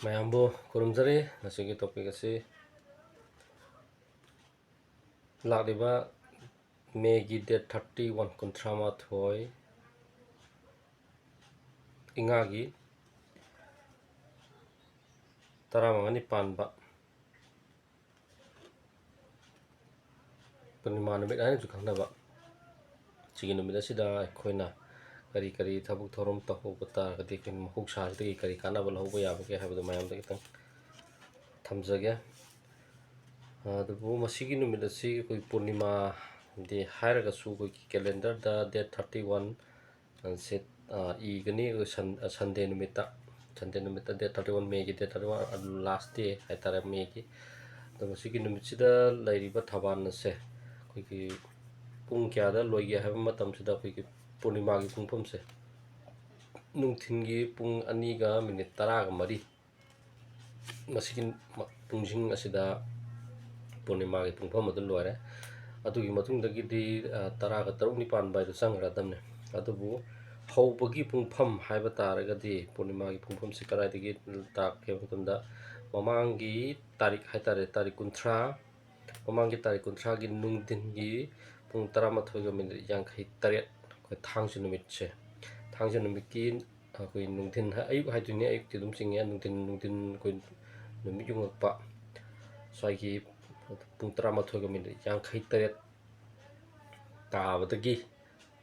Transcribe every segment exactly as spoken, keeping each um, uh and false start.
ꯃꯌꯥꯝꯕꯨ ꯈꯨꯔꯨꯝꯖꯔꯤ꯫ ꯉꯁꯤꯒꯤ topic ꯑꯁꯤ ꯂꯥꯛꯂꯤꯕ ꯃꯦꯒꯤ date thirty one, ꯀꯨꯟꯊ꯭ꯔꯥ ꯃꯥꯊꯣꯏ, ꯏꯉꯥꯒꯤ ꯇꯔꯥꯃꯉꯥꯅꯤ ꯄꯥꯟꯕ ꯄꯨꯔꯅꯤꯃꯥ ꯅꯨꯃꯤꯠ ꯍꯥꯏꯅꯁꯨ ꯈꯪꯅꯕ ꯁꯤꯒꯤ ꯅꯨꯃꯤꯠ ꯑꯁꯤꯗ ꯑꯩꯈꯣꯏꯅ ꯀꯔꯤ ꯀꯔꯤ ꯊꯕꯛ ꯊꯧꯔꯝ ꯇꯧꯍꯧꯕ ꯇꯥꯔꯒꯗꯤ ꯑꯩꯈꯣꯏꯅ ꯃꯍꯧꯁꯥꯁꯤꯗꯒꯤ ꯀꯔꯤ ꯀꯥꯟꯅꯕ ꯂꯧꯍꯧꯕ ꯌꯥꯕꯒꯦ ꯍꯥꯏꯕꯗꯨ ꯃꯌꯥꯝꯗ ꯈꯤꯇꯪ ꯊꯝꯖꯒꯦ꯫ ꯑꯗꯨꯕꯨ ꯃꯁꯤꯒꯤ ꯅꯨꯃꯤꯠ ꯑꯁꯤ ꯑꯩꯈꯣꯏ ꯄꯨꯔꯅꯤꯃꯥꯗꯤ ꯍꯥꯏꯔꯒꯁꯨ ꯑꯩꯈꯣꯏꯒꯤ calendarꯗ date thirty one ꯁꯦ ꯏꯒꯅꯤ꯫ ꯑꯩꯈꯣꯏ ꯁꯟ Sunday ꯅꯨꯃꯤꯠꯇ, Sunday ꯅꯨꯃꯤꯠꯇ date thirty one, ꯃꯦꯒꯤ date thirty one, ꯑꯗꯨ last day ꯍꯥꯏꯇꯥꯔꯦ ꯃꯦꯒꯤ꯫ ꯑꯗꯣ ꯃꯁꯤꯒꯤ ꯅꯨꯃꯤꯠꯁꯤꯗ ꯂꯩꯔꯤꯕ ꯊꯥꯕꯥꯟ ꯑꯁꯦ ꯑꯩꯈꯣꯏꯒꯤ ꯄꯨꯡ ꯀꯌꯥꯗ ꯂꯣꯏꯒꯦ ꯍꯥꯏꯕ ꯃꯇꯝꯁꯤꯗ ꯑꯩꯈꯣꯏꯒꯤ ꯄꯨꯔꯅꯤꯃꯥꯒꯤ ꯄꯨꯡꯐꯝꯁꯦ ꯅꯨꯡꯊꯤꯟꯒꯤ ꯄꯨꯡ ꯑꯅꯤꯒ ꯃꯤꯅꯤꯠ ꯇꯔꯥꯒ ꯃꯔꯤ, ꯃꯁꯤꯒꯤ ꯃ-, ꯄꯨꯡꯁꯤꯡ ꯑꯁꯤꯗ ꯄꯨꯔꯅꯤꯃꯥꯒꯤ ꯄꯨꯡꯐꯝ ꯑꯗꯨ ꯂꯣꯏꯔꯦ꯫ ꯑꯗꯨꯒꯤ ꯃꯇꯨꯡꯗꯒꯤꯗꯤ, ꯑ, ꯇꯔꯥꯒ ꯇꯔꯨꯛ ꯅꯤꯄꯥꯟ ꯕꯥꯏꯗꯨ ꯆꯪꯈ꯭ꯔꯗꯕꯅꯦ꯫ ꯑꯗꯨꯕꯨ ꯍꯧꯕꯒꯤ ꯄꯨꯡꯐꯝ ꯍꯥꯏꯕ ꯇꯥꯔꯒꯗꯤ ꯄꯨꯔꯅꯤꯃꯥꯒꯤ ꯄꯨꯡꯐꯝꯁꯤ ꯀꯗꯥꯏꯗꯒꯤ ꯇꯥꯛꯀꯦ ꯍꯥꯏꯕ ꯃꯇꯝꯗ ꯃꯃꯥꯡꯒꯤ ꯇꯥꯔꯤꯛ ꯍꯥꯏꯇꯥꯔꯦ, ꯇꯥꯔꯤꯛ ꯀꯨꯟꯊ꯭ꯔꯥ, ꯃꯃꯥꯡꯒꯤ ꯇꯥꯔꯤꯛ ꯀꯨꯟꯊ꯭ꯔꯥꯒꯤ ꯅꯨꯡꯊꯤꯟꯒꯤ ꯄꯨꯡ ꯇꯔꯥꯃꯥꯊꯣꯏꯒ ꯃꯤꯅꯤꯠ ꯌꯥꯡꯈꯩ ꯇꯔꯦꯠ, ꯑꯩꯈꯣꯏ ꯊꯥꯡꯖ ꯅꯨꯃꯤꯠꯁꯦ, ꯊꯥꯡꯖ ꯅꯨꯃꯤꯠꯀꯤ ꯑꯩꯈꯣꯏ ꯅꯨꯡꯊꯤꯟ ꯍꯥꯏ-, ꯑꯌꯨꯛ ꯍꯥꯏꯗꯣꯏꯅꯦ, ꯑꯌꯨꯛꯇꯤ ꯑꯗꯨꯝ ꯆꯤꯡꯉꯦ, ꯅꯨꯡꯊꯤꯟ, ꯅꯨꯡꯊꯤꯟ ꯑꯩꯈꯣꯏ ꯅꯨꯃꯤꯠ ꯌꯨꯡꯉꯛꯄ ꯁ꯭ꯋꯥꯏꯒꯤ ꯄꯨꯡ ꯇꯔꯥꯃꯥꯊꯣꯏꯒ ꯃꯤꯅꯤꯠ ꯌꯥꯡꯈꯩ ꯇꯔꯦꯠ ꯇꯥꯕꯗꯒꯤ,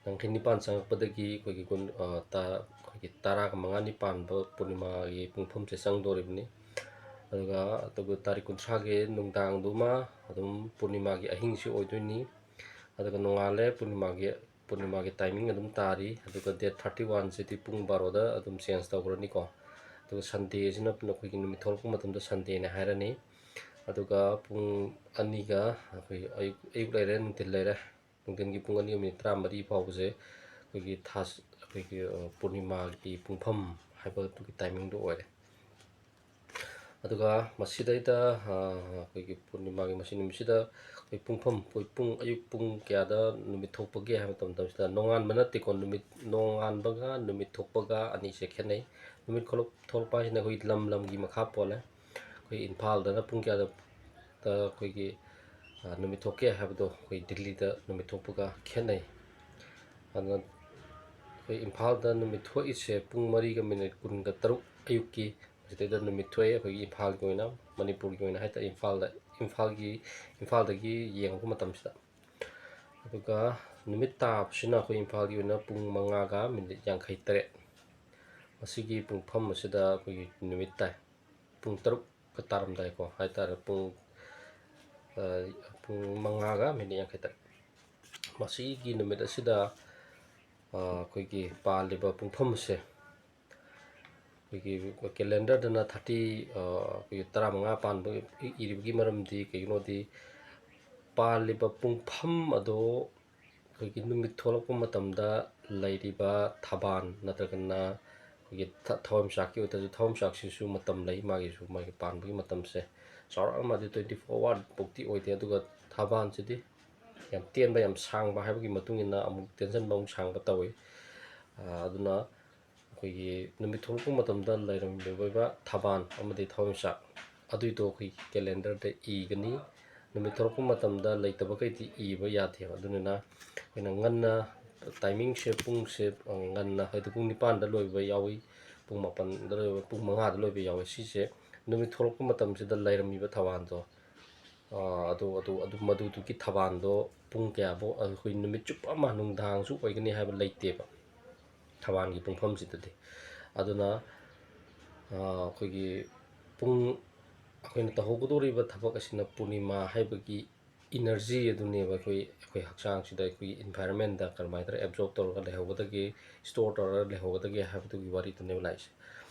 ꯌꯥꯡꯈꯩ ꯅꯤꯄꯥꯟ ꯆꯪꯉꯛꯄꯗꯒꯤ ꯑꯩꯈꯣꯏꯒꯤ ꯀꯨꯟ-, ꯑ, ꯇ-, ꯑꯩꯈꯣꯏꯒꯤ ꯇꯔꯥꯒ ꯃꯉꯥꯅꯤ ꯄꯥꯟꯕ ꯄꯨꯔꯅꯤꯃꯥꯒꯤ ꯄꯨꯡꯐꯝꯁꯦ ꯆꯪꯗꯣꯔꯤꯕꯅꯤ꯫ ꯑꯗꯨꯒ, ꯑꯗꯨꯒ ꯇꯥꯔꯤꯛ ꯀꯨꯟꯊ꯭ꯔꯥꯒꯤ ꯅꯨꯡꯗꯥꯡꯗꯨꯃ ꯑꯗꯨꯝ ꯄꯨꯔꯅꯤꯃꯥꯒꯤ ꯑꯍꯤꯡꯁꯤ ꯑꯣꯏꯗꯣꯏꯅꯤ꯫ ꯑꯗꯨꯒ ꯅꯣꯡꯉꯥꯜꯂꯦ, ꯄꯨꯔꯅꯤꯃꯥꯒꯤ, ꯄꯨꯔꯅꯤꯃꯥꯒꯤ timing ꯑꯗꯨꯝ ꯇꯥꯔꯤ꯫ ꯑꯗꯨꯒ date thirty one ꯁꯤꯗꯤ ꯄꯨꯡ ꯕꯥꯔꯣꯗ ꯑꯗꯨꯝ change ꯇꯧꯈ꯭ꯔꯅꯤꯀꯣ꯫ ꯑꯗꯨꯒ Sunday ꯁꯤꯅ ꯑꯩꯈꯣꯏꯒꯤ ꯅꯨꯃꯤꯠ ꯊꯣꯛꯂꯛꯄ ꯃꯇꯝꯗ Sundayꯅꯦ ꯍꯥꯏꯔꯅꯤ꯫ ꯑꯗꯨꯒ ꯄꯨꯡ ꯑꯅꯤꯒ ꯑꯩꯈꯣꯏ ꯑꯌꯨꯛ, ꯑꯌꯨꯛ ꯂꯩꯔꯦ, ꯅꯨꯡꯊꯤꯜ ꯂꯩꯔꯦ꯫ ꯅꯨꯡꯊꯤꯜꯒꯤ ꯄꯨꯡ ꯑꯅꯤ ꯃꯤꯅꯤꯠ ꯇꯔꯥꯃꯔꯤ ꯐꯥꯎꯕꯁꯦ ꯑꯩꯈꯣꯏꯒꯤ ꯊꯥ-, ꯑꯩꯈꯣꯏꯒꯤ, ꯑ, ꯄꯨꯔꯅꯤꯃꯥꯒꯤ ꯄꯨꯡꯐꯝ ꯍꯥꯏꯕꯗꯨꯒꯤ timingꯗꯨ ꯑꯣꯏꯔꯦ꯫ ꯑꯗꯨꯒ ꯃꯁꯤꯗꯩꯗ, ꯑ, ꯑꯩꯈꯣꯏꯒꯤ ꯄꯨꯔꯅꯤꯃꯥꯒꯤ ꯃꯁꯤ ꯅꯨꯃꯤꯠꯁꯤꯗ ꯑꯩꯈꯣꯏ ꯄꯨꯡꯐꯝ, ꯑꯩꯈꯣꯏ ꯄꯨꯡ, ꯑꯌꯨꯛ ꯄꯨꯡ ꯀꯌꯥꯗ ꯅꯨꯃꯤꯠ ꯊꯣꯛꯄꯒꯦ ꯍꯥꯏꯕ ꯃꯇꯝꯗ, ꯃꯁꯤꯗ ꯅꯣꯡꯉꯥꯟꯕ ꯅꯠꯇꯦꯀꯣ, ꯅꯨꯃꯤꯠ, ꯅꯣꯡꯉꯥꯟꯕꯒ ꯅꯨꯃꯤꯠ ꯊꯣꯛꯄꯒ ꯑꯅꯤꯁꯦ ꯈꯦꯠꯅꯩ꯫ ꯅꯨꯃꯤꯠ ꯊꯣꯛꯂꯛ-, ꯊꯣꯛꯂꯛꯄ ꯍꯥꯏꯁꯤꯅ ꯑꯩꯈꯣꯏ ꯂꯝ ꯂꯝꯒꯤ ꯃꯈꯥ ꯄꯣꯜꯂꯦ꯫ ꯑꯩꯈꯣꯏ ꯏꯝꯐꯥꯜꯗꯅ ꯄꯨꯡ ꯀꯌꯥꯗ, ꯗ ꯑꯩꯈꯣꯏꯒꯤ, ꯑ, ꯅꯨꯃꯤꯠ ꯊꯣꯛꯀꯦ ꯍꯥꯏꯕꯗꯣ ꯑꯩꯈꯣꯏ ꯗꯤꯜꯂꯤꯗ ꯅꯨꯃꯤꯠ ꯊꯣꯛꯄꯒ ꯈꯦꯠꯅꯩ꯫ ꯑꯗꯨꯅ ꯑꯩꯈꯣꯏ ꯏꯝꯐꯥꯜꯗ ꯅꯨꯃꯤꯠ ꯊꯣꯛꯏꯁꯦ ꯄꯨꯡ ꯃꯔꯤꯒ ꯃꯤꯅꯤꯠ ꯀꯨꯟꯒ ꯇꯔꯨꯛ ꯑꯌꯨꯛꯀꯤ, ꯃꯁꯤꯗꯩꯗ ꯅꯨꯃꯤꯠ ꯊꯣꯛꯑꯦ ꯑꯩꯈꯣꯏꯒꯤ ꯏꯝꯐꯥꯜꯒꯤ ꯑꯣꯏꯅ, ꯃꯅꯤꯄꯨꯔꯒꯤ ꯑꯣꯏꯅ ꯍꯥꯏꯇꯥꯔꯦ, ꯏꯝꯐꯥꯜꯗ, ꯏꯝꯐꯥꯜꯒꯤ, ꯏꯝꯐꯥꯜꯗꯒꯤ ꯌꯦꯡꯉꯛꯄ ꯃꯇꯝꯁꯤꯗ꯫ ꯑꯗꯨꯒ ꯅꯨꯃꯤꯠ ꯇꯥꯕꯁꯤꯅ ꯑꯩꯈꯣꯏ ꯏꯝꯐꯥꯜꯒꯤ ꯑꯣꯏꯅ ꯄꯨꯡ ꯃꯉꯥꯒ ꯃꯤꯅꯤꯠ ꯌꯥꯡꯈꯩ ꯇꯔꯦꯠ꯫ ꯃꯁꯤꯒꯤ ꯄꯨꯡꯐꯝ ꯑꯁꯤꯗ ꯑꯩꯈꯣꯏꯒꯤ ꯅꯨꯃꯤꯠ ꯇꯥꯏ꯫ ꯄꯨꯡ ꯇꯔꯨꯛꯀ ꯇꯥꯔꯝꯗꯥꯏꯀꯣ ꯍꯥꯏꯇꯥꯔꯦ, ꯄꯨꯡ, ꯑ, ꯄꯨꯡ ꯃꯉꯥꯒ ꯃꯤꯅꯤꯠ ꯌꯥꯡꯈꯩ ꯇꯔꯦꯠ꯫ ꯃꯁꯤꯒꯤ ꯅꯨꯃꯤꯠ ꯑꯁꯤꯗ, ꯑ, ꯑꯩꯈꯣꯏꯒꯤ ꯄꯥꯜꯂꯤꯕ ꯄꯨꯡꯐꯝ ꯑꯁꯦ ꯑꯩꯈꯣꯏꯒꯤ ꯀꯦꯂꯦꯟꯗꯔꯗꯅ ꯊꯥꯔꯇꯤ, ꯑ, ꯑꯩꯈꯣꯏꯒꯤ ꯇꯔꯥꯃꯉꯥ ꯄꯥꯟꯕ ꯏꯔꯤꯕꯒꯤ ꯃꯔꯝꯗꯤ ꯀꯩꯒꯤꯅꯣꯗꯤ, ꯄꯥꯜꯂꯤꯕ ꯄꯨꯡꯐꯝ ꯑꯗꯣ ꯑꯩꯈꯣꯏꯒꯤ ꯅꯨꯃꯤꯠ ꯊꯣꯛꯂꯛꯄ ꯃꯇꯝꯗ ꯂꯩꯔꯤꯕ ꯊꯕꯥꯟ ꯅꯠꯇ꯭ꯔꯒꯅ ꯑꯩꯈꯣꯏꯒꯤ ꯊ-, ꯊꯋꯥꯟꯃꯤꯆꯥꯛꯀꯤ ꯑꯣꯏꯇꯥꯔꯁꯨ, ꯊꯋꯥꯟꯃꯤꯆꯥꯛꯁꯤꯁꯨ ꯃꯇꯝ ꯂꯩ, ꯃꯥꯒꯤꯁꯨ ꯃꯥꯒꯤ ꯄꯥꯟꯕꯒꯤ ꯃꯇꯝꯁꯦ꯫ ꯆꯥꯎꯔꯥꯛꯅ ꯃꯥꯗꯤ twenty four hour ꯐꯥꯎꯇꯤ ꯑꯣꯏꯗꯦ, ꯑꯗꯨꯒ ꯊꯕꯥꯟꯁꯤꯗꯤ ꯌꯥꯝ ꯇꯦꯟꯕ, ꯌꯥꯝ ꯁꯥꯡꯕ ꯍꯥꯏꯕꯒꯤ ꯃꯇꯨꯡ ꯏꯟꯅ ꯑꯃꯨꯛ ꯇꯦꯟꯁꯤꯟꯕ, ꯑꯃꯨꯛ ꯁꯥꯡꯕ ꯇꯧꯏ꯫ ꯑ, ꯑꯗꯨꯅ ꯑꯩꯈꯣꯏꯒꯤ ꯅꯨꯃꯤꯠ ꯊꯣꯛꯂꯛꯄ ꯃꯇꯝꯗ ꯂꯩꯔꯝꯂꯤꯕ ꯊꯕꯥꯟ ꯑꯃꯗꯤ ꯊꯋꯥꯟꯃꯤꯆꯥꯛ ꯑꯗꯨꯏꯗꯣ ꯑꯩꯈꯣꯏꯒꯤ ꯀꯦꯂꯦꯟꯗꯔꯗ ꯏꯒꯅꯤ꯫ ꯅꯨꯃꯤꯠ ꯊꯣꯛꯂꯛꯄ ꯃꯇꯝꯗ ꯂꯩꯇꯕꯈꯩꯗꯤ ꯏꯕ ꯌꯥꯗꯦꯕ꯫ ꯑꯗꯨꯅꯤꯅ ꯑꯩꯈꯣꯏꯅ ꯉꯟꯅ, ꯇꯥꯏꯃꯤꯡꯁꯦ, ꯄꯨꯡꯁꯦ, ꯑ, ꯉꯟꯅ, ꯍꯥꯏꯗꯤ ꯄꯨꯡ ꯅꯤꯄꯥꯟꯗ ꯂꯣꯏꯕ ꯌꯥꯎꯏ, ꯄꯨꯡ ꯃꯥꯄꯟꯗ ꯂꯣꯏꯕ, ꯄꯨꯡ ꯃꯉꯥꯗ ꯂꯣꯏꯕ ꯌꯥꯎꯏ꯫ ꯁꯤꯁꯦ ꯅꯨꯃꯤꯠ ꯊꯣꯛꯂꯛꯄ ꯃꯇꯝꯁꯤꯗ ꯂꯩꯔꯝꯃꯤꯕ ꯊꯕꯥꯟꯗꯣ, ꯑ, ꯑꯗꯨ, ꯑꯗꯨ, ꯑꯗꯨ, ꯃꯗꯨꯗꯨꯒꯤ ꯊꯕꯥꯟꯗꯣ ꯄꯨꯡ ꯀꯌꯥꯐꯧ, ꯑꯩꯈꯣꯏ ꯅꯨꯃꯤꯠ ꯆꯨꯞꯄ ꯑꯃ, ꯅꯨꯡꯗꯥꯡꯁꯨ ꯑꯣꯏꯒꯅꯤ ꯍꯥꯏꯕ ꯂꯩꯇꯦꯕ ꯊꯕꯥꯟꯒꯤ ꯄꯨꯡꯐꯝꯁꯤꯗꯗꯤ꯫ ꯑꯗꯨꯅ, ꯑ, ꯑꯩꯈꯣꯏꯒꯤ ꯄꯨꯡ, ꯑꯩꯈꯣꯏꯅ ꯇꯧꯍꯧꯒꯗꯧꯔꯤꯕ ꯊꯕꯛ ꯑꯁꯤꯅ ꯄꯨꯔꯅꯤꯃꯥ ꯍꯥꯏꯕꯒꯤ ꯏꯅꯔꯖꯤ ꯑꯗꯨꯅꯦꯕ ꯑꯩꯈꯣꯏ, ꯑꯩꯈꯣꯏ ꯍꯛꯆꯥꯡꯁꯤꯗ, ꯑꯩꯈꯣꯏꯒꯤ ꯏꯟꯚꯥꯏꯔꯟꯃꯦꯟꯗ ꯀꯔꯝꯍꯥꯏꯅ ꯇꯧꯔꯒ ꯑꯦꯕꯖꯣꯔꯞ ꯇꯧꯔꯒ ꯂꯩꯍꯧꯒꯗꯒꯦ, ꯁ꯭ꯇꯣꯔ ꯇꯧꯔꯒ ꯂꯩꯍꯧꯒꯗꯒꯦ ꯍꯥꯏꯕꯗꯨꯒꯤ ꯋꯥꯔꯤꯗꯨꯅꯦꯕ ꯂꯥꯛꯏꯁꯦ꯫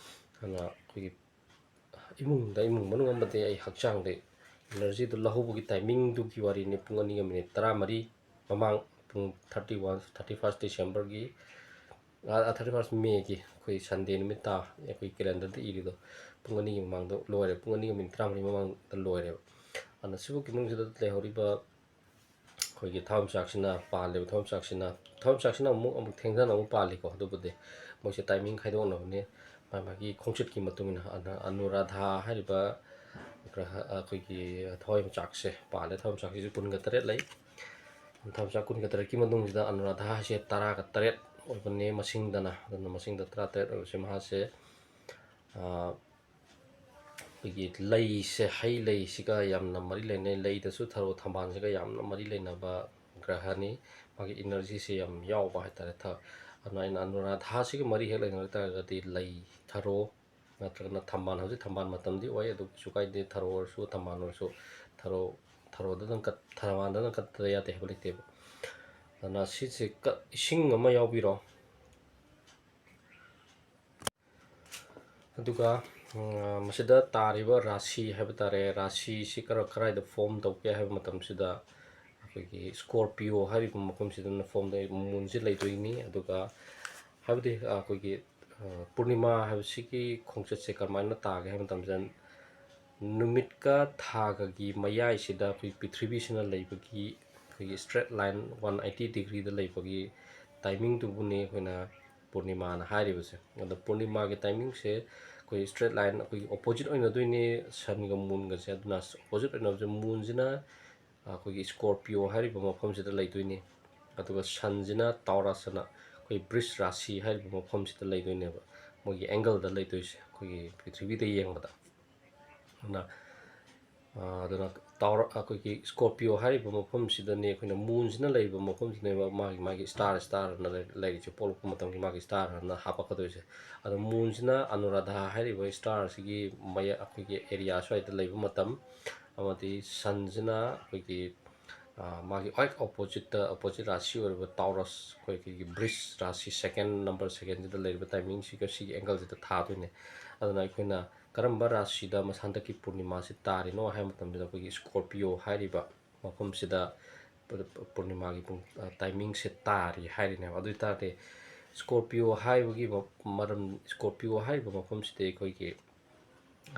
ꯑꯗꯨꯅ ꯑꯩꯈꯣꯏꯒꯤ ꯏꯃꯨꯡꯗ, ꯏꯃꯨꯡ ꯃꯅꯨꯡ ꯑꯃꯗꯤ ꯑꯩ ꯍꯛꯆꯥꯡꯗ ꯏꯅꯔꯖꯤꯗꯨ ꯂꯧꯍꯧꯕꯒꯤ ꯇꯥꯏꯃꯤꯡꯗꯨꯒꯤ ꯋꯥꯔꯤꯅꯤ꯫ ꯄꯨꯡ ꯑꯅꯤꯒ ꯃꯤꯅꯤꯠ ꯇꯔꯥꯃꯔꯤ ꯃꯃꯥꯡ, ꯄꯨꯡ ꯊꯥꯔꯇꯤ ꯋꯥꯟ, ꯊꯥꯔꯇꯤ ꯐꯥꯔꯁ ꯗꯤꯁꯦꯝꯕꯔꯒꯤ, ꯑ, ꯊꯥꯔꯇꯤ ꯐꯥꯔꯁ ꯃꯦꯒꯤ ꯑꯩꯈꯣꯏ ꯁꯟꯗꯦ ꯅꯨꯃꯤꯠ ꯇꯥ, ꯑꯩꯈꯣꯏ ꯀꯦꯂꯦꯟꯗꯔꯗ ꯏꯔꯤꯗꯣ ꯄꯨꯡ ꯑꯅꯤꯒꯤ ꯃꯃꯥꯡꯗ ꯂꯣꯏꯔꯦ, ꯄꯨꯡ ꯑꯅꯤꯒ ꯃꯤꯅꯤꯠ ꯇꯔꯥꯃꯔꯤ ꯃꯃꯥꯡꯗ ꯂꯣꯏꯔꯦꯕ꯫ ꯑꯗꯨꯅ ꯁꯤꯐꯧꯒꯤ ꯃꯅꯨꯡꯁꯤꯗ ꯂꯩꯍꯧꯔꯤꯕ ꯑꯩꯈꯣꯏꯒꯤ ꯊꯋꯥꯟꯃꯤꯆꯥꯛꯁꯤꯅ ꯄꯥꯜꯂꯤꯕ, ꯊꯋꯥꯟꯃꯤꯆꯥꯛꯁꯤꯅ, ꯊꯋꯥꯟꯃꯤꯆꯥꯛꯁꯤꯅ ꯑꯃꯨꯛ, ꯑꯃꯨꯛ ꯊꯦꯡꯊꯅ ꯑꯃꯨꯛ ꯄꯥꯜꯂꯤꯀꯣ꯫ ꯑꯗꯨꯕꯨꯗꯤ ꯃꯣꯏꯁꯦ ꯇꯥꯏꯃꯤꯡ ꯈꯥꯏꯗꯣꯛꯅꯕꯅꯦ꯫ ꯃꯥꯒꯤ ꯈꯣꯡꯆꯠꯀꯤ ꯃꯇꯨꯡ ꯏꯟꯅ ꯑꯅ-, ꯑꯅꯨꯔꯥꯙꯥ ꯍꯥꯏꯔꯤꯕ ꯒ꯭ꯔꯍ, ꯑꯩꯈꯣꯏꯒꯤ ꯊꯋꯥꯏꯃꯤꯆꯥꯛꯁꯦ ꯄꯥꯜꯂꯦ꯫ ꯊꯋꯥꯏꯃꯤꯆꯥꯛꯁꯤꯁꯨ ꯀꯨꯟꯒ ꯇꯔꯦꯠ ꯂꯩ꯫ ꯊꯋꯥꯏꯃꯤꯆꯥꯛ ꯀꯨꯟꯒ ꯇꯔꯦꯠꯀꯤ ꯃꯅꯨꯡꯁꯤꯗ ꯑꯅꯨꯔꯥꯙꯥ ꯍꯥꯏꯁꯦ ꯇꯔꯥꯒ ꯇꯔꯦꯠ ꯑꯣꯏꯕꯅꯦ ꯃꯁꯤꯡꯗꯅ꯫ ꯑꯗꯨꯅ ꯃꯁꯤꯡꯗ ꯇꯔꯥꯇꯔꯦꯠ ꯑꯣꯏꯕꯁꯦ ꯃꯍꯥꯛꯁꯦ, ꯑ, ꯑꯩꯈꯣꯏꯒꯤ ꯂꯩꯁꯦ, ꯍꯩ ꯂꯩꯁꯤꯒ ꯌꯥꯝꯅ ꯃꯔꯤ ꯂꯩꯅꯩ꯫ ꯂꯩꯗꯁꯨ ꯊꯔꯣ ꯊꯝꯕꯥꯜꯁꯤꯒ ꯌꯥꯝꯅ ꯃꯔꯤ ꯂꯩꯅꯕ ꯒ꯭ꯔꯍꯅꯤ꯫ ꯃꯥꯒꯤ energyꯁꯦ ꯌꯥꯝ ꯌꯥꯎꯕ ꯍꯥꯏꯇꯥꯔꯦ꯫ ꯊ-, ꯑꯗꯨꯅ ꯑꯩꯅ ꯑꯅꯨꯔꯥꯙꯥꯁꯤꯒ ꯃꯔꯤ ꯍꯦꯛ ꯂꯩꯅꯔ ꯇꯥꯔꯒꯗꯤ ꯂꯩ, ꯊꯔꯣ ꯅꯠꯇ꯭ꯔꯒꯅ ꯊꯝꯕꯥꯜ꯫ ꯍꯧꯖꯤꯛ ꯊꯝꯕꯥꯜ ꯃꯇꯝꯗꯤ ꯑꯣꯏ, ꯑꯗꯨ ꯀꯩꯁꯨ ꯀꯥꯏꯗꯦ꯫ ꯊꯔꯣ ꯑꯣꯏꯔꯁꯨ ꯊꯝꯕꯥꯜ ꯑꯣꯏꯔꯁꯨ, ꯊꯔꯣ, ꯊꯔꯣꯗꯗꯪ ꯀꯠ-, ꯊꯝꯕꯥꯜꯗꯗꯪ ꯀꯠꯇ ꯌꯥꯗꯦ ꯍꯥꯏꯕ ꯂꯩꯇꯦꯕ꯫ ꯑꯗꯨꯅ ꯁꯤꯁꯦ ꯀ-, ꯏꯁꯤꯡ ꯑꯃ ꯌꯥꯎꯕꯤꯔꯣ꯫ ꯑꯗꯨꯒ, ꯎꯝ, ꯃꯁꯤꯗ ꯇꯥꯔꯤꯕ ꯔꯥꯁꯤ ꯍꯥꯏꯕ ꯇꯥꯔꯦ, ꯔꯥꯁꯤꯁꯤ ꯀꯔ-, ꯀꯗꯥꯏꯗ form ꯇꯧꯒꯦ ꯍꯥꯏꯕ ꯃꯇꯝꯁꯤꯗ, ꯑꯩꯈꯣꯏꯒꯤ Scorpio ꯍꯥꯏꯔꯤꯕ ꯃꯐꯝꯁꯤꯗꯅ form ꯇꯧ-, moonꯁꯤ ꯂꯩꯗꯣꯏꯅꯤ꯫ ꯑꯗꯨꯒ ꯍꯥꯏꯕꯗꯤ, ꯑꯩꯈꯣꯏꯒꯤ, ꯑ, ꯄꯨꯔꯅꯤꯃꯥ ꯍꯥꯏꯕꯁꯤꯒꯤ ꯈꯣꯡꯆꯠꯁꯦ ꯀꯔꯝꯍꯥꯏꯅ ꯇꯥꯒꯦ ꯍꯥꯏꯕ ꯃꯇꯝꯁꯤꯗ, ꯅꯨꯃꯤꯠꯀ ꯊꯥꯒꯒꯤ ꯃꯌꯥꯏꯁꯤꯗ ꯑꯩꯈꯣꯏ ꯄ꯭ꯔꯤꯊꯤꯕꯤꯁꯤꯅ ꯂꯩꯕꯒꯤ, ꯑꯩꯈꯣꯏꯒꯤ straight line one eighty degreeꯗ ꯂꯩꯕꯒꯤ timingꯗꯨꯕꯨꯅꯤ ꯑꯩꯈꯣꯏꯅ ꯄꯨꯔꯅꯤꯃꯥꯅ ꯍꯥꯏꯔꯤꯕꯁꯦ꯫ ꯑꯗꯣ ꯄꯨꯔꯅꯤꯃꯥꯒꯤ timingꯁꯦ ꯑꯩꯈꯣꯏ straight line, ꯑꯩꯈꯣꯏꯒꯤ opposite ꯑꯣꯏꯅꯗꯣꯏꯅꯤ ꯁꯟꯒ moonꯒꯁꯦ꯫ ꯑꯗꯨꯅ opposite ꯑꯣꯏꯅꯕꯁꯦ, moonꯁꯤꯅ ꯑꯩꯈꯣꯏꯒꯤ Scorpio ꯍꯥꯏꯔꯤꯕ ꯃꯐꯝꯁꯤꯗ ꯂꯩꯗꯣꯏꯅꯤ, ꯑꯗꯨꯒ ꯁꯟꯁꯤꯅ Taurus ꯑꯅ ꯑꯩꯈꯣꯏ ꯕ꯭ꯔꯤꯖ ꯔꯥꯁꯤ ꯍꯥꯏꯔꯤꯕ ꯃꯐꯝꯁꯤꯗ ꯂꯩꯗꯣꯏꯅꯦꯕ, ꯃꯣꯏꯒꯤ angleꯗ ꯂꯩꯗꯣꯏꯁꯦ ꯑꯩꯈꯣꯏꯒꯤ ꯄ꯭ꯔꯤꯊꯤꯕꯤꯗ ꯌꯦꯡꯕꯗ꯫ ꯑꯗꯨꯅ, ꯑ, ꯑꯗꯨꯅ Taur-, ꯑꯩꯈꯣꯏꯒꯤ Scorpio ꯍꯥꯏꯔꯤꯕ ꯃꯐꯝꯁꯤꯗꯅꯦ, ꯑꯩꯈꯣꯏꯅ moonꯁꯤꯅ ꯂꯩꯔꯤꯕ ꯃꯐꯝꯁꯤꯅꯦꯕ ꯃꯥꯒꯤ, ꯃꯥꯒꯤ star, starꯅ ꯂꯩ-, ꯂꯩꯔꯤꯁꯦ꯫ ꯄꯣꯛꯂꯛꯄ ꯃꯇꯝꯒꯤ ꯃꯥꯒꯤ starꯅ ꯍꯥꯄꯛꯀꯗꯣꯏꯁꯦ꯫ ꯑꯗꯣ moonꯁꯤꯅ Anuradha ꯍꯥꯏꯔꯤꯕ starꯁꯤꯒꯤ ꯃꯌꯥ-, ꯑꯩꯈꯣꯏꯒꯤ area ꯁ꯭ꯋꯥꯏꯗ ꯂꯩꯕ ꯃꯇꯝ, ꯑꯃꯗꯤ ꯁꯟꯁꯤꯅ ꯑꯩꯈꯣꯏꯒꯤ, ꯑ, ꯃꯥꯒꯤ ꯍꯦꯛ oppositeꯇ, opposite ꯔꯥꯁꯤ ꯑꯣꯏꯔꯤꯕ Taurus, ꯑꯩꯈꯣꯏꯒꯤ ꯕ꯭ꯔꯤꯖ ꯔꯥꯁꯤ second, number secondꯁꯤꯗ ꯂꯩꯔꯤꯕ timingꯁꯤꯒ ꯁꯤꯒꯤ angleꯁꯤꯗ ꯊꯥꯗꯣꯏꯅꯦ꯫ ꯑꯗꯨꯅ ꯑꯩꯈꯣꯏꯅ ꯀꯔꯝꯕ ꯔꯥꯁꯤꯗ ꯃꯁꯥ ꯍꯟꯗꯛꯀꯤ ꯄꯨꯔꯅꯤꯃꯥꯁꯤ ꯇꯥꯔꯤꯅꯣ ꯍꯥꯏꯕ ꯃꯇꯝꯗ, ꯑꯩꯈꯣꯏꯒꯤ Scorpio ꯍꯥꯏꯔꯤꯕ ꯃꯐꯝꯁꯤꯗ ꯄꯨꯔꯅꯤꯃꯥꯒꯤ ꯄꯨꯡ, ꯑ, timingꯁꯦ ꯇꯥꯔꯤ ꯍꯥꯏꯔꯤꯅꯦꯕ꯫ ꯑꯗꯨ ꯑꯣꯏ ꯇꯥꯔꯗꯤ Scorpio ꯍꯥꯏꯕꯒꯤ ꯃ-, ꯃꯔꯝ, Scorpio ꯍꯥꯏꯔꯤꯕ ꯃꯐꯝꯁꯤꯗꯤ ꯑꯩꯈꯣꯏꯒꯤ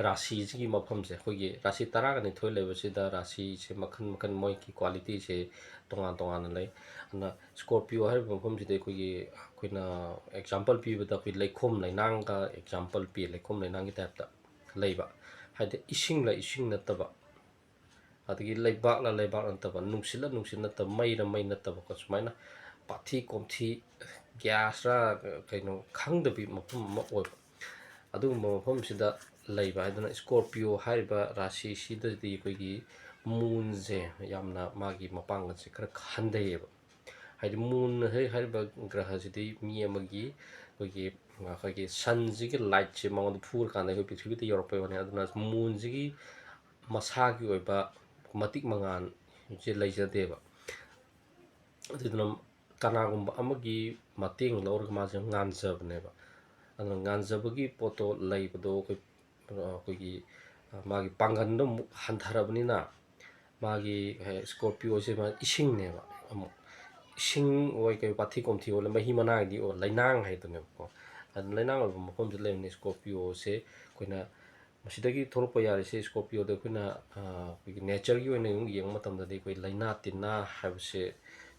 ꯔꯥꯁꯤꯁꯤꯒꯤ ꯃꯐꯝꯁꯦ, ꯑꯩꯈꯣꯏꯒꯤ ꯔꯥꯁꯤ ꯇꯔꯥꯒ ꯅꯤꯊꯣꯏ ꯂꯩꯕꯁꯤꯗ ꯔꯥꯁꯤꯁꯦ ꯃꯈꯜ ꯃꯈꯜ, ꯃꯣꯏꯒꯤ ꯀ꯭ꯋꯥꯂꯤꯇꯤꯁꯦ ꯇꯣꯉꯥꯟ ꯇꯣꯉꯥꯟꯅ ꯂꯩ꯫ ꯑꯗꯨꯅ ꯁ꯭ꯀꯣꯔꯄꯤꯌꯣ ꯍꯥꯏꯔꯤꯕ ꯃꯐꯝꯁꯤꯗ ꯑꯩꯈꯣꯏꯒꯤ, ꯑꯩꯈꯣꯏꯅ ꯑꯦꯛꯖꯥꯝꯄꯜ ꯄꯤꯕꯗ ꯑꯩꯈꯣꯏ ꯂꯩꯈꯣꯝ ꯂꯩꯅꯥꯡꯒ ꯑꯦꯛꯖꯥꯝꯄꯜ ꯄꯤ, ꯂꯩꯈꯣꯝ ꯂꯩꯅꯥꯡꯒꯤ ꯇꯥꯏꯞꯇ ꯂꯩꯕ꯫ ꯍꯥꯏꯗꯤ ꯏꯁꯤꯡꯂ ꯏꯁꯤꯡ ꯅꯠꯇꯕ, ꯑꯗꯒꯤ ꯂꯩꯕꯥꯛꯂ ꯂꯩꯕꯥꯛ ꯅꯠꯇꯕ, ꯅꯨꯡꯁꯤꯠꯂ ꯅꯨꯡꯁꯤꯠ ꯅꯠꯇꯕ, ꯃꯩꯔ ꯃꯩ ꯅꯠꯇꯕꯀꯣ, ꯁꯨꯃꯥꯏꯅ ꯄꯥꯊꯤ ꯀꯣꯝꯊꯤ, ꯒ꯭ꯌꯥꯁꯔ ꯀꯩꯅꯣ ꯈꯪꯗꯕꯤ ꯃꯐꯝ ꯑꯃ ꯑꯣꯏꯕ꯫ ꯑꯗꯨꯒꯨꯝꯕ ꯃꯐꯝꯁꯤꯗ ꯂꯩꯕ ꯍꯥꯏꯗꯅ ꯁ꯭ꯀꯣꯔꯄꯤꯌꯣ ꯍꯥꯏꯔꯤꯕ ꯔꯥꯁꯤꯁꯤꯗꯗꯤ ꯑꯩꯈꯣꯏꯒꯤ ꯃꯨꯟꯁꯦ ꯌꯥꯝꯅ ꯃꯥꯒꯤ ꯃꯄꯥꯡꯒꯜꯁꯦ ꯈꯔ ꯍꯟꯊꯩꯌꯦꯕ꯫ ꯍꯥꯏꯗꯤ ꯃꯨꯟ ꯍꯦꯛ ꯍꯥꯏꯔꯤꯕ ꯒ꯭ꯔꯍꯁꯤꯗꯤ ꯃꯤ ꯑꯃꯒꯤ ꯑꯩꯈꯣꯏꯒꯤ, ꯑꯩꯈꯣꯏꯒꯤ ꯁꯟꯁꯤꯒꯤ ꯂꯥꯏꯠꯁꯦ ꯃꯉꯣꯟꯗ ꯐꯨꯔꯀꯥꯟꯗ ꯑꯩꯈꯣꯏ ꯄ꯭ꯔꯤꯊꯤꯕꯤꯗ ꯌꯧꯔꯛꯄꯩ ꯋꯥꯅꯤ꯫ ꯑꯗꯨꯅ ꯃꯨꯟꯁꯤꯒꯤ ꯃꯁꯥꯒꯤ ꯑꯣꯏꯕ ꯃꯇꯤꯛ ꯃꯉꯥꯜꯁꯦ ꯂꯩꯖꯗꯦꯕ꯫ ꯑꯗꯨꯗꯨꯅ ꯀꯅꯥꯒꯨꯝꯕ ꯑꯃꯒꯤ ꯃꯇꯦꯡ ꯂꯧꯔꯒ ꯃꯥꯁꯦ ꯉꯥꯟꯖꯕꯅꯦꯕ꯫ ꯑꯗꯨꯅ ꯉꯥꯟꯖꯕꯒꯤ ꯄꯣꯠꯇꯣ ꯂꯩꯕꯗꯣ ꯑꯩꯈꯣꯏ, ꯑꯩꯈꯣꯏꯒꯤ, ꯃꯥꯒꯤ ꯄꯥꯡꯒꯜꯗꯣ ꯑꯃꯨꯛ ꯍꯟꯊꯔꯕꯅꯤꯅ, ꯃꯥꯒꯤ, ꯁ꯭ꯀꯣꯔꯄꯤꯌꯣꯁꯦ ꯃꯥ ꯏꯁꯤꯡꯅꯦꯕ꯫ ꯑꯃꯨꯛ ꯏꯁꯤꯡ ꯑꯣꯏ ꯀꯩ, ꯄꯥꯊꯤ ꯀꯣꯝꯊꯤ ꯑꯣꯏ, ꯃꯍꯤ ꯃꯅꯥꯏꯗꯤ ꯑꯣꯏ, ꯂꯩꯅꯥꯡ ꯍꯥꯏꯗꯨꯅꯦꯕꯀꯣ꯫ ꯑꯗꯨ ꯂꯩꯅꯥꯡ ꯑꯣꯏꯕ ꯃꯐꯝꯁꯤꯗ ꯂꯩꯕꯅꯤ ꯁ꯭ꯀꯣꯔꯄꯤꯌꯣꯁꯦ꯫ ꯑꯩꯈꯣꯏꯅ ꯃꯁꯤꯗꯒꯤ ꯊꯣꯛꯂꯛꯄ ꯌꯥꯔꯤꯁꯦ ꯁ꯭ꯀꯣꯔꯄꯤꯌꯣꯗ ꯑꯩꯈꯣꯏꯅ, ꯑꯩꯈꯣꯏꯒꯤ ꯅꯦꯆꯔꯒꯤ ꯑꯣꯏꯅ ꯑꯗꯨꯝ ꯌꯦꯡꯕ ꯃꯇꯝꯗꯗꯤ ꯑꯩꯈꯣꯏ ꯂꯥꯏꯅꯥ ꯇꯤꯟꯅꯥ ꯍꯥꯏꯕꯁꯦ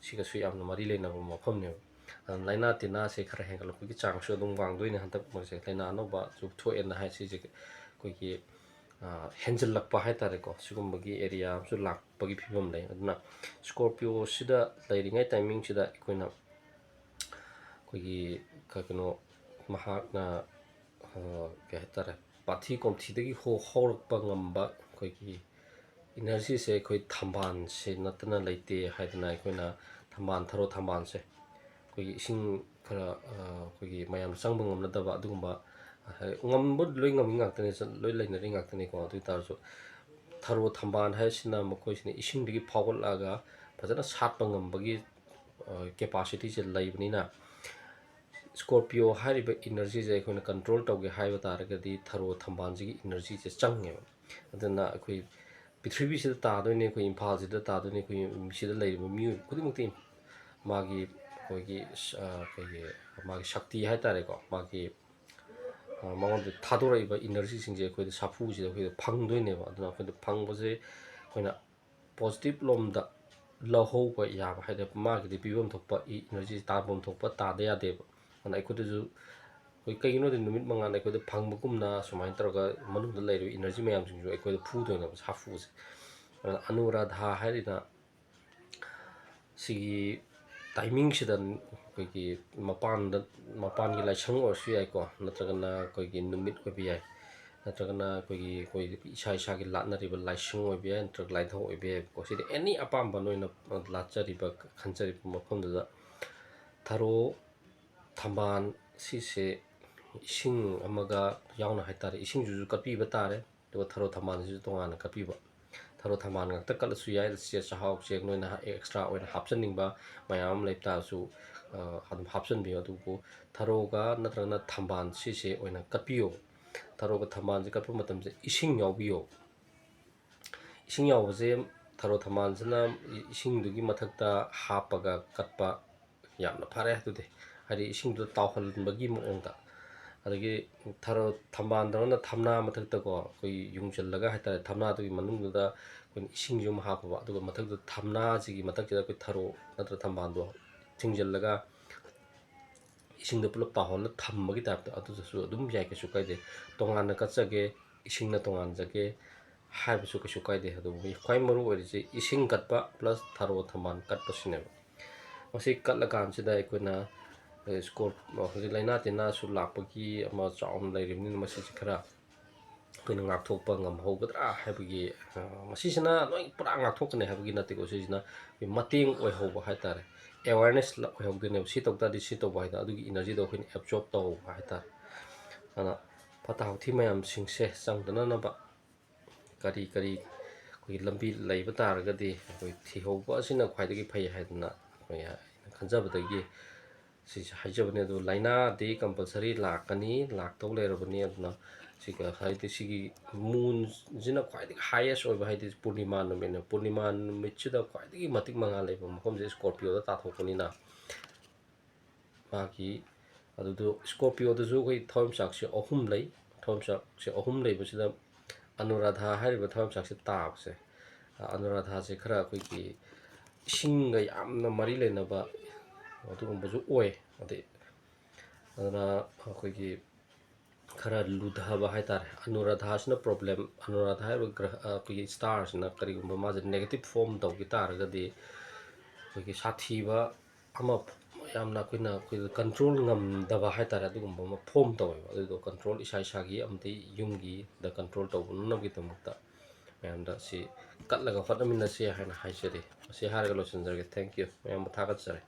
ꯁꯤꯒꯁꯨ ꯌꯥꯝꯅ ꯃꯔꯤ ꯂꯩꯅꯕ ꯃꯐꯝꯅꯦꯕ꯫ ꯑꯗꯨꯅ ꯂꯥꯏꯅꯥ ꯇꯤꯟꯅꯥꯁꯦ ꯈꯔ ꯍꯦꯟꯒꯠꯂꯛꯄꯒꯤ ꯆꯥꯡꯁꯨ ꯑꯗꯨꯝ ꯋꯥꯡꯗꯣꯏꯅꯦ꯫ ꯍꯟꯗꯛ ꯃꯔꯛꯁꯦ ꯂꯥꯏꯅꯥ ꯑꯅꯧꯕꯁꯨ ꯊꯣꯛꯑꯦꯅ ꯍꯥꯏ, ꯁꯤꯁꯦ ꯑꯩꯈꯣꯏꯒꯤ, ꯍꯦꯟꯖꯤꯜꯂꯛꯄ ꯍꯥꯏ ꯇꯥꯔꯦꯀꯣ, ꯁꯤꯒꯨꯝꯕꯒꯤ ꯑꯦꯔꯤꯌꯥ ꯑꯃꯁꯨ ꯂꯥꯛꯄꯒꯤ ꯐꯤꯕꯝ ꯂꯩ꯫ ꯑꯗꯨꯅ ꯁ꯭ꯀꯣꯔꯄꯤꯌꯣꯁꯤꯗ ꯂꯩꯔꯤꯉꯩ ꯇꯥꯏꯃꯤꯡꯁꯤꯗ ꯑꯩꯈꯣꯏꯅ ꯑꯩꯈꯣꯏꯒꯤ ꯀ-, ꯀꯩꯅꯣ, ꯃꯍꯥꯛꯅ, ꯀꯩ ꯍꯥꯏꯇꯥꯔꯦ, ꯄꯥꯊꯤ ꯀꯣꯝꯊꯤꯗꯒꯤ ꯍꯧꯔꯛꯄ ꯉꯝꯕ ꯑꯩꯈꯣꯏꯒꯤ ꯏꯅꯔꯖꯤꯁꯦ ꯑꯩꯈꯣꯏ ꯊꯝꯕꯥꯜꯁꯦ ꯅꯠꯇꯅ ꯂꯩꯇꯦ ꯍꯥꯏꯗꯅ, ꯑꯩꯈꯣꯏꯅ ꯊꯝꯕꯥꯜ, ꯊꯔꯣ ꯊꯝꯕꯥꯜꯁꯦ ꯑꯩꯈꯣꯏꯒꯤ ꯏꯁꯤꯡ ꯈꯔ, ꯑꯩꯈꯣꯏꯒꯤ ꯃꯌꯥꯝ ꯆꯪꯕ ꯉꯝꯅꯗꯕ ꯑꯗꯨꯒꯨꯝꯕ, ꯉꯝꯕ ꯂꯣꯏ ꯉꯝꯃꯤ ꯉꯥꯛꯇꯅꯤ, ꯂꯣꯏ ꯂꯩꯅꯔꯤ ꯉꯥꯛꯇꯅꯤꯀꯣ꯫ ꯑꯗꯨ ꯑꯣꯏ ꯇꯥꯔꯁꯨ ꯊꯔꯣ ꯊꯝꯕꯥꯜ ꯍꯥꯏꯁꯤꯅ ꯃꯈꯣꯏꯁꯤꯅ ꯏꯁꯤꯡꯗꯒꯤ ꯐꯥꯎꯒꯠꯂꯛꯑꯒ ꯐꯖꯅ ꯁꯥꯠꯄ ꯉꯝꯕꯒꯤ ꯀꯦꯄꯥꯁꯤꯇꯤꯁꯦ ꯂꯩꯕꯅꯤꯅ, ꯁ꯭ꯀꯣꯔꯄꯤꯌꯣ ꯍꯥꯏꯔꯤꯕ ꯏꯅꯔꯖꯤꯁꯦ ꯑꯩꯈꯣꯏꯅ ꯀꯟꯇ꯭ꯔꯣꯜ ꯇꯧꯒꯦ ꯍꯥꯏꯕ ꯇꯥꯔꯒꯗꯤ ꯊꯔꯣ ꯊꯝꯕꯥꯜꯁꯤꯒꯤ ꯏꯅꯔꯖꯤꯁꯦ ꯆꯪꯉꯦꯕ꯫ ꯑꯗꯨꯅ ꯑꯩꯈꯣꯏ ꯄ꯭ꯔꯤꯊꯤꯕꯤꯁꯤꯗ ꯇꯥꯗꯣꯏꯅꯤ, ꯑꯩꯈꯣꯏ ꯏꯝꯐꯥꯜꯁꯤꯗ ꯇꯥꯗꯣꯏꯅꯤ, ꯑꯩꯈꯣꯏ ꯁꯤꯗ ꯂꯩꯔꯤꯕ ꯃꯤꯑꯣꯏ ꯈꯨꯗꯤꯡꯃꯛꯇꯤ ꯃꯥꯒꯤ, ꯑꯩꯈꯣꯏꯒꯤ, ꯑꯩꯈꯣꯏꯒꯤ ꯃꯥꯒꯤ ꯁꯛꯇꯤ ꯍꯥꯏ ꯇꯥꯔꯦꯀꯣ, ꯃꯥꯒꯤ ꯃꯉꯣꯟꯗ ꯊꯥꯗꯣꯔꯛꯏꯕ ꯏꯅꯔꯖꯤꯁꯤꯡꯁꯦ ꯑꯩꯈꯣꯏꯗ ꯁꯥꯐꯨꯁꯤꯗ ꯑꯩꯈꯣꯏꯗ ꯐꯪꯗꯣꯏꯅꯦꯕ꯫ ꯑꯗꯨꯅ ꯑꯩꯈꯣꯏꯗ ꯐꯪꯕꯁꯦ ꯑꯩꯈꯣꯏꯅ ꯄꯣꯖꯤꯇꯤꯞ ꯂꯣꯝꯗ ꯂꯧꯍꯧꯕ ꯌꯥꯕ ꯍꯥꯏꯗꯤ ꯃꯥꯒꯤꯗꯤ ꯄꯤꯐꯝ ꯊꯣꯛꯄ ꯏꯅꯔꯖꯤ ꯇꯥꯐꯝ ꯊꯣꯛꯄ ꯇꯥꯗ ꯌꯥꯗꯦꯕ꯫ ꯑꯗꯨꯅ ꯑꯩꯈꯣꯏꯗꯁꯨ ꯑꯩꯈꯣꯏ ꯀꯩꯒꯤꯅꯣꯗꯤ ꯅꯨꯃꯤꯠ ꯃꯉꯥꯜ ꯑꯩꯈꯣꯏꯗ ꯐꯪꯕꯒꯨꯝꯅ ꯁꯨꯃꯥꯏꯅ ꯇꯧꯔꯒ ꯃꯅꯨꯡꯗ ꯂꯩꯔꯤꯕ ꯏꯅꯔꯖꯤ ꯃꯌꯥꯝꯁꯤꯡꯁꯨ ꯑꯩꯈꯣꯏꯗ ꯐꯨꯗꯣꯏꯅꯦꯕ ꯁꯥꯐꯨꯁꯦ꯫ ꯑꯗꯨꯅ ꯑꯅꯨꯔꯥꯙꯥ ꯍꯥꯏꯔꯤꯅ ꯁꯤꯒꯤ ꯇꯥꯏꯃꯤꯡꯁꯤꯗ ꯑꯩꯈꯣꯏꯒꯤ ꯃꯄꯥꯟꯗ, ꯃꯄꯥꯟꯒꯤ ꯂꯥꯏꯁꯪ ꯑꯣꯏꯔꯁꯨ ꯌꯥꯏꯀꯣ, ꯅꯠꯇ꯭ꯔꯒꯅ ꯑꯩꯈꯣꯏꯒꯤ ꯅꯨꯃꯤꯠ ꯑꯣꯏꯕ ꯌꯥꯏ, ꯅꯠꯇ꯭ꯔꯒꯅ ꯑꯩꯈꯣꯏꯒꯤ, ꯑꯩꯈꯣꯏ ꯏꯁꯥ ꯏꯁꯥꯒꯤ ꯂꯥꯠꯅꯔꯤꯕ ꯂꯥꯏꯁꯪ ꯑꯣꯏꯕ ꯌꯥꯏ, ꯅꯠꯇ꯭ꯔꯒ ꯂꯥꯏꯙꯧ ꯑꯣꯏꯕ ꯌꯥꯏꯕꯀꯣ꯫ ꯁꯤꯗꯤ ꯑꯦꯅꯤ ꯑꯄꯥꯝꯕ ꯅꯣꯏꯅ ꯂꯥꯠꯆꯔꯤꯕ, ꯈꯟꯖꯔꯤꯕ ꯃꯐꯝꯗꯨꯗ ꯊꯔꯣ ꯊꯝꯕꯥꯜ ꯁꯤꯁꯦ ꯏꯁꯤꯡ ꯑꯃꯒ ꯌꯥꯎꯅ ꯍꯥꯏꯇꯥꯔꯦ, ꯏꯁꯤꯡꯁꯤꯁꯨ ꯀꯠꯄꯤꯕ ꯇꯥꯔꯦ꯫ ꯑꯗꯨꯒ ꯊꯔꯣ ꯊꯝꯕꯥꯜꯁꯤꯁꯨ ꯇꯣꯉꯥꯟꯅ ꯀꯠꯄꯤꯕ꯫ ꯊꯔꯣ ꯊꯝꯕꯥꯜ ꯉꯥꯛꯇ ꯀꯠꯂꯁꯨ ꯌꯥꯏ꯫ ꯆꯦ-, ꯆꯥꯛꯍꯥꯎ ꯆꯦꯡ ꯅꯣꯏꯅ ꯑꯦꯛꯁꯇ꯭ꯔꯥ ꯑꯣꯏꯅ ꯍꯥꯞꯆꯟꯅꯤꯡꯕ ꯃꯌꯥꯝ ꯑꯃ ꯂꯩꯕ ꯇꯥꯔꯁꯨ, ꯑ, ꯑꯗꯨꯝ ꯍꯥꯞꯆꯟꯕꯤꯌꯨ꯫ ꯑꯗꯨꯕꯨ ꯊꯔꯣꯒ ꯅꯠꯇ꯭ꯔꯒꯅ ꯊꯝꯕꯥꯜ ꯁꯤꯁꯦ ꯑꯣꯏꯅ ꯀꯠꯄꯤꯌꯣ꯫ ꯊꯔꯣꯒ ꯊꯝꯕꯥꯜꯁꯦ ꯀꯠꯄ ꯃꯇꯝꯁꯦ ꯏꯁꯤꯡ ꯌꯥꯎꯕꯤꯌꯣ꯫ ꯏꯁꯤꯡ ꯌꯥꯎꯕꯁꯦ ꯊꯔꯣ ꯊꯝꯕꯥꯜꯁꯤꯅ ꯏ-, ꯏꯁꯤꯡꯗꯨꯒꯤ ꯃꯊꯛꯇ ꯍꯥꯞꯄꯒ ꯀꯠꯄ ꯌꯥꯝꯅ ꯐꯔꯦ꯫ ꯑꯗꯨꯗꯤ ꯍꯥꯏꯗꯤ ꯏꯁꯤꯡꯗꯣ ꯇꯥꯎꯍꯟꯕꯒꯤ ꯃꯑꯣꯡꯗ꯫ ꯑꯗꯒꯤ ꯊꯔꯣ ꯊꯝꯕꯥꯜꯗꯧꯅ ꯊꯝꯅꯥ ꯃꯊꯛꯇꯀꯣ ꯑꯩꯈꯣꯏ ꯌꯨꯡꯁꯤꯜꯂꯒ ꯍꯥꯏꯇꯥꯔꯦ, ꯊꯝꯅꯥꯗꯨꯒꯤ ꯃꯅꯨꯡꯗꯨꯗ ꯑꯩꯈꯣꯏꯅ ꯏꯁꯤꯡꯁꯨ ꯑꯃ ꯍꯥꯞꯄꯕ, ꯑꯗꯨꯒ ꯃꯊꯛꯇ ꯊꯝꯅꯥꯁꯤꯒꯤ ꯃꯊꯛꯁꯤꯗ ꯑꯩꯈꯣꯏ ꯊꯔꯣ ꯅꯠꯇ꯭ꯔ ꯊꯝꯕꯥꯜꯗꯣ ꯊꯤꯡꯖꯤꯜꯂꯒ ꯏꯁꯤꯡꯗ ꯄꯨꯂꯞ ꯇꯥꯎꯍꯜꯂ ꯊꯝꯕꯒꯤ ꯇꯥꯏꯞꯇ ꯑꯗꯨꯗꯁꯨ ꯑꯗꯨꯝ ꯌꯥꯏ, ꯀꯩꯁꯨ ꯀꯥꯏꯗꯦ꯫ ꯇꯣꯉꯥꯟꯅ ꯀꯠꯆꯒꯦ, ꯏꯁꯤꯡꯅ ꯇꯣꯉꯥꯟꯖꯒꯦ ꯍꯥꯏꯕꯁꯨ ꯀꯩꯁꯨ ꯀꯥꯏꯗꯦ꯫ ꯑꯗꯨꯕꯨ ꯈ꯭ꯋꯥꯏ ꯃꯔꯨ ꯑꯣꯏꯔꯤꯁꯦ ꯏꯁꯤꯡ ꯀꯠꯄ ꯄ꯭ꯂꯁ ꯊꯔꯣ ꯊꯝꯕꯥꯜ ꯀꯠꯄꯁꯤꯅꯦꯕ꯫ ꯃꯁꯤ ꯀꯠꯂꯀꯥꯟꯁꯤꯗ ꯑꯩꯈꯣꯏꯅ, ꯑ, ꯁ꯭ꯀꯣꯔ-, ꯍꯧꯖꯤꯛ ꯂꯥꯏꯅꯥ ꯇꯤꯟꯅꯥꯁꯨ ꯂꯥꯛꯄꯒꯤ ꯑꯃ ꯆꯥꯎꯅ ꯂꯩꯔꯤꯕꯅꯤꯅ ꯃꯁꯤꯁꯦ ꯈꯔ ꯑꯩꯈꯣꯏꯅ ꯉꯥꯛꯊꯣꯛꯄ ꯉꯝꯍꯧꯒꯗ꯭ꯔꯥ ꯍꯥꯏꯕꯒꯤ, ꯑ, ꯃꯁꯤꯁꯤꯅ ꯂꯣꯏ ꯄꯨꯔꯥ ꯉꯥꯛꯊꯣꯛꯀꯅꯤ ꯍꯥꯏꯕꯒꯤ ꯅꯠꯇꯦꯀꯣ꯫ ꯁꯤꯁꯤꯅ ꯑꯩꯈꯣꯏ ꯃꯇꯦꯡ ꯑꯣꯏꯍꯧꯕ ꯍꯥꯏꯇꯥꯔꯦ, ꯑꯦꯋꯥꯔꯅꯦꯁ ꯑꯣꯏꯍꯧꯗꯣꯏꯅꯦꯕ꯫ ꯁꯤ ꯇꯧ ꯇꯥꯔꯗꯤ ꯁꯤ ꯇꯧꯕ ꯍꯥꯏꯗꯅ ꯑꯗꯨꯒꯤ ꯏꯅꯔꯖꯤꯗꯣ ꯑꯩꯈꯣꯏꯅ ꯑꯦꯕꯖꯣꯔꯕ ꯇꯧꯍꯧꯕ ꯍꯥꯏꯇꯥꯔꯦ꯫ ꯑꯗꯨꯅ ꯐꯠꯇ ꯍꯥꯎꯊꯤ ꯃꯌꯥꯝꯁꯤꯡꯁꯦ ꯆꯪꯗꯅꯅꯕ ꯀꯔꯤ ꯀꯔꯤ ꯑꯩꯈꯣꯏꯒꯤ ꯂꯝꯕꯤ ꯂꯩꯕ ꯇꯥꯔꯒꯗꯤ ꯑꯩꯈꯣꯏ ꯊꯤꯍꯧꯕ ꯑꯁꯤꯅ ꯈ꯭ꯋꯥꯏꯗꯒꯤ ꯐꯩ ꯍꯥꯏꯗꯅ ꯑꯩꯈꯣꯏ ꯑꯩꯅ ꯈꯟꯖꯕꯗꯒꯤ ꯁꯤꯁꯦ ꯍꯥꯏꯖꯕꯅꯤ꯫ ꯑꯗꯣ ꯂꯥꯏꯅꯥꯗꯤ ꯀꯝꯄꯜꯁꯔꯤ ꯂꯥꯛꯀꯅꯤ, ꯂꯥꯛꯇꯧ ꯂꯩꯔꯕꯅꯤ꯫ ꯑꯗꯨꯅ ꯁꯤꯒ ꯍꯥꯏꯗꯤ ꯁꯤꯒꯤ ꯃꯨꯟꯁꯤꯅ ꯈ꯭ꯋꯥꯏꯗꯒꯤ ꯍꯥꯏꯌꯦꯁ ꯑꯣꯏꯕ ꯍꯥꯏꯗꯤ ꯄꯨꯔꯅꯤꯃꯥ ꯅꯨꯃꯤꯠꯅꯦ꯫ ꯄꯨꯔꯅꯤꯃꯥ ꯅꯨꯃꯤꯠꯁꯤꯗ ꯈ꯭ꯋꯥꯏꯗꯒꯤ ꯃꯇꯤꯛ ꯃꯉꯥꯜ ꯂꯩꯕ ꯃꯐꯝꯁꯦ ꯁ꯭ꯀꯣꯔꯄꯤꯌꯣꯗ ꯇꯥꯊꯣꯛꯄꯅꯤꯅ ꯃꯥꯒꯤ ꯑꯗꯨꯗꯨ Scorpioꯗꯁꯨ ꯑꯩꯈꯣꯏ ꯊꯋꯥꯟꯃꯤꯆꯥꯛꯁꯦ ꯑꯍꯨꯝ ꯂꯩ꯫ ꯊꯋꯥꯟꯃꯤꯆꯥꯛꯁꯦ ꯑꯍꯨꯝ ꯂꯩꯕꯁꯤꯗ ꯑꯅꯨꯔꯥꯙꯥ ꯍꯥꯏꯔꯤꯕ ꯊꯋꯥꯟꯃꯤꯆꯥꯛꯁꯦ ꯇꯥꯕꯁꯦ, ꯑ, ꯑꯅꯨꯔꯥꯙꯥꯁꯦ ꯈꯔ ꯑꯩꯈꯣꯏꯒꯤ ꯏꯁꯤꯡꯒ ꯌꯥꯝꯅ ꯃꯔꯤ ꯂꯩꯅꯕ ꯑꯗꯨꯒꯨꯝꯕꯁꯨ ꯑꯣꯏ꯫ ꯑꯗꯩ ꯑꯗꯨꯅ ꯑꯩꯈꯣꯏꯒꯤ ꯈꯔ ꯂꯨꯊꯕ ꯍꯥꯏꯇꯥꯔꯦ꯫ ꯑꯅꯨꯔꯥꯙꯥꯁꯤꯅ problem, ꯑꯅꯨꯔꯥꯙꯥ ꯍꯥꯏꯔꯤꯕ ꯒ꯭ꯔꯍ, ꯑꯩꯈꯣꯏꯒꯤ starꯁꯤꯅ ꯀꯔꯤꯒꯨꯝꯕ ꯃꯥꯁꯦ negative form ꯇꯧꯈꯤ ꯇꯥꯔꯒꯗꯤ ꯑꯩꯈꯣꯏꯒꯤ ꯁꯥꯊꯤꯕ ꯑꯃ, ꯌꯥꯝꯅ ꯑꯩꯈꯣꯏꯅ, ꯑꯩꯈꯣꯏꯗ control ꯉꯝꯗꯕ ꯍꯥꯏꯇꯥꯔꯦ, ꯑꯗꯨꯒꯨꯝꯕ ꯑꯃ form ꯇꯧꯋꯦꯕ꯫ ꯑꯗꯨꯗꯣ control ꯏꯁꯥ ꯏꯁꯥꯒꯤ ꯑꯃꯗꯤ ꯌꯨꯝꯒꯤꯗ control ꯇꯧꯅꯅꯕꯒꯤꯗꯃꯛꯇ ꯃꯌꯥꯝꯗ ꯁꯤ ꯀꯠꯂꯒ ꯍꯣꯠꯅꯃꯤꯟꯅꯁꯦ ꯍꯥꯏꯅ ꯍꯥꯏꯖꯔꯤ꯫ ꯃꯁꯤ ꯍꯥꯏꯔꯒ ꯂꯣꯏꯁꯤꯟꯖꯔꯒꯦ꯫ Thank you꯫ ꯃꯌꯥꯝꯕꯨ ꯊꯥꯒꯠꯆꯔꯤ꯫